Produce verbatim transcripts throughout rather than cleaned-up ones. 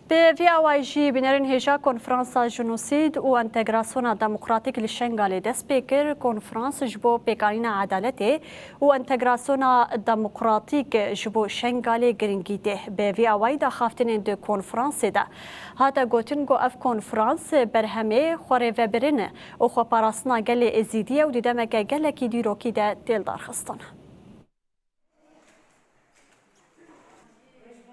Bi vî awayî jî bînerên hêja Konferansa Jenosîd û Entegrasyona Demokratîk li Şengalê dest pê kir. Konferans ji bo pêkanîna edaletê û entegrasyona demokratîk ji bo Şengalê giringî tê. Bi vî awayî daxaftinên di konferansê de hate gotin ku ev konferans berhemê xwerêvebirin û xweparastina gelê Êzîdî ye û di demeke gelekî dîrokî de tê lidarxistin.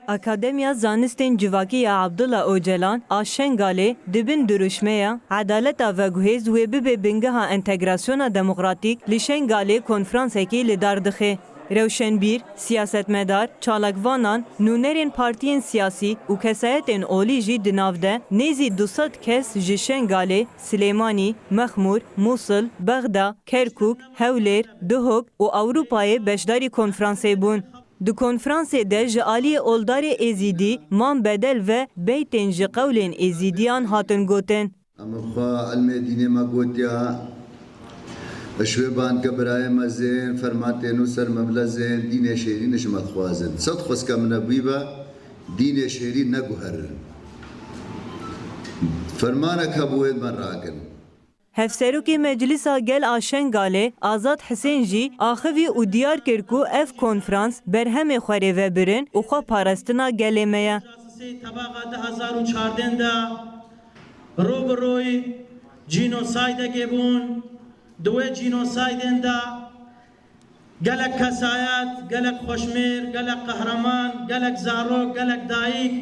Akademiya Zanistên Civakî ya Abdullah Ocalan a Şengalê di bin dirûşmeya Edaleta Veguhêz wê bibe bingeha entegrasyona demokratîk li Şengalê konferansekî li dar dixe. Rewşenbîr, siyasetmedar, çalakvanan, nûnerên partiyên siyasî û kesayetên olî jî di nav de nêzî du sed kes ji Şengalê, Silêmanî, Mexmûr, Mûsil, Bexda, Kerkûk, Hewlêr, Duhok û Ewropayê beşdarî konferansê bûn. Di konferansê de ji aliyê oldarê Êzîdî Mam Bedel ve beytên ji qewlên Êzîdiyan hatin gotin. Em xwe ilmê dînê me gotiya, ji wê ban ke birayê me zên, ferman tê nû ser me bile zên, dînê şêrîn ji me dixwazin. Sed xwezke min nebûyî be, dînê şêrîn neguherin. Fermanek hebû wê me rakin. Hevserokê Meclisa Gel a Şengalê Azad Hisên jî axivî û diyar kir ku ev konferans berhemê xwerêvebirin û xweparastina gelê me ye. Tebaxa du hezar û çardeh de rû bi rûyî cînosaydekê bûn. Di wê cînosaydên de gelek kesayet, gelek xweşmêr, gelek qehreman, gelek zarok, gelek dayik,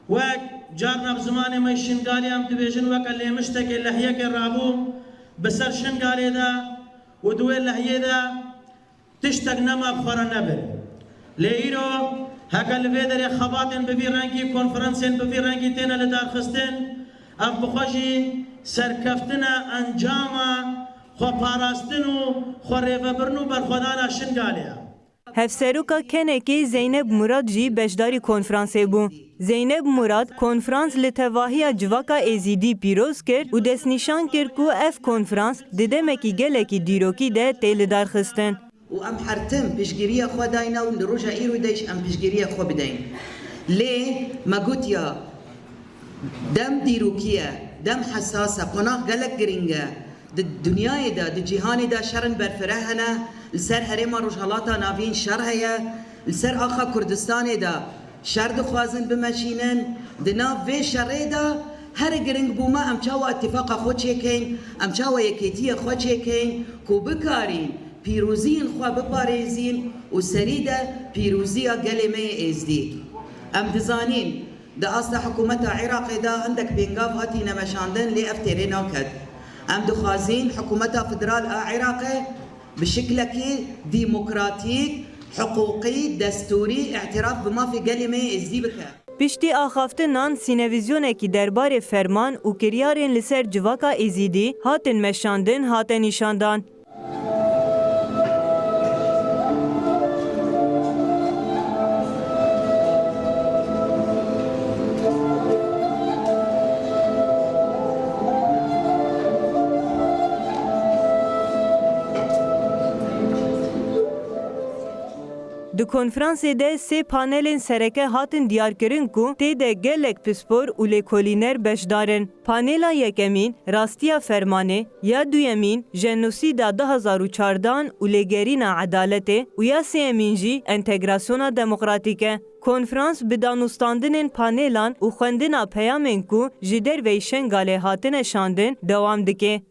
wek carna bi zimanê me Şingalî em dibêjin, weke lêmiştekê, lehyekê rabû, bi ser Şingalê de û di wê lehyê de tiştek nema bi xwe re nebin. Lê îro heke li vê derê xebatên bi vî rengî, konferansên bi vî rengî têne lidarxistin, ev bi xwe jî serkeftine encama xweparastin û xwerêvebirin û berxwedana Şingalê ye. Hevseroka Kenekê Zeyneb Murad jî beşdarî konferansê bû. Zeyneb Murad konferans li tevahiya civaka Êzîdî pîroz kir û destnîşan kir ku ev konferans di demekî gelekî dîrokî de tê lidarxistin. Û em her tim piştgiriya xwe dayne û li roja îro de jî em piştgiriya xwe bideyn. Lê me gotiya, dem dîrokî ye, dem hesas e, qonax gelek girîng e. Di dinyayê de, di cîhanê de şerên berfireh hene, li ser herêma Rojhelata Navîn şer heye, li ser axa Kurdistanê de şer dixwazin bimeşînin. Di nav vê şerê de her giring bû me em çawa îtîfaqa xwe çêkeyn, em çawa yekêtiya xwe çêkeyn ku bikarîn pîroziyên xwe biparêzîn û serî de pîroziya gelê me yê Êzdî. Em dizanîn, di asta hikûmeta Iraqê de hindek pêngav hatîne meşandin, lê ev têrê naket. Em dixwazîn hikûmeta federal a Iraqê bi şiklekî demokratîk, hiqûqî, destûrî îtiraf bi mafê gelê me yê Êzdî bike. Piştî axaftinan sînevizyonekî derbarê ferman û kiryarên li ser civaka Êzîdî hatin meşandin hate nîşandan. Di konferansê de sê panelên sereke hatin diyarkirin ku tê de gelek pispor û lêkolîner beşdar in. Panela yekemîn, Rastiya Fermanê, ya duyemîn, Jenosîda du hezar û çardan û lêgerîna edaletê û ya sêyemîn jî entegrasyona demokratîk e. Konferans bi danûstandinên panelan û xwendina peyamên ku ji derveyî Şengalê hatine şandin dewam dike.